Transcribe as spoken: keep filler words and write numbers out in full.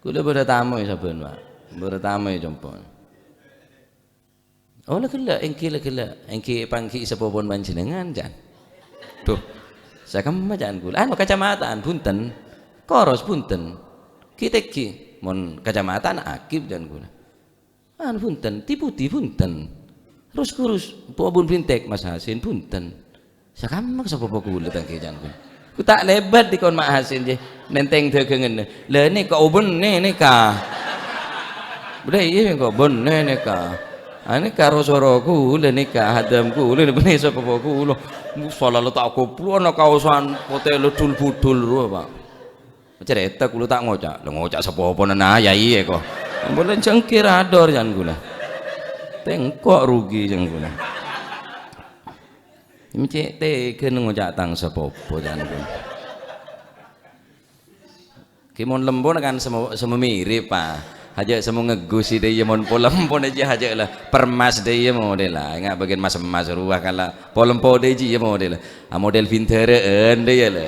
Kaulâ bâdâ tamoy sabbhân, Pak. Bâdâ tamoy compo'. Oh, la ghellâ', èngghi la ghellâ'. Èngghi èpangghi sapopona panjhennengngan, can. Duh, sakemma, can kaulâ. Anu, kacamatan, bhunten. Koros, bhunten. Ghi-tegghi, mon kacamatan, akib, can kaulâ. Anu, bhunten, ti-putè, bhunten. Rus-ghurus, po' bun brintek, Mas Hasin, bhunten. Sakamma sapopo kaulâ tang kècan kaulâ. Ku ta' lèbât dikon Ma' Hasin jâ, nèntèng dhâghângnga. Lha nèka obânnè nèka. Bâdâ iyâ engko' bânnè nèka. Anè karo soro kaulâ nèka, hadâm kaulâ nèka bânnè sapopo kaulâ. Musala la ta' koplona kaosan potè la dhul-budhul rowa, Pak. Carèta kaulâ ta' ngoca'. La ngoca' sapopona na, yâ iyâ ko. Ampon la jhângkè rador can kaulâ. Tèngko' rugi can kaulâ. Mè' cè' tegghâna ngoca' tang sapopo, can, ghun. Ghi mon lempona kan samo, samo mirip, Pak. Hajâ' samo ngegghusi dâ' iyâ mon polempona jiyâ hajâ' la permas dâ' iyâ model la. Enga' bâgiyân mas-emmas rowa kala polempo dâ' jiyâ model. A model bindhârâ'ân dâ' iyâ la.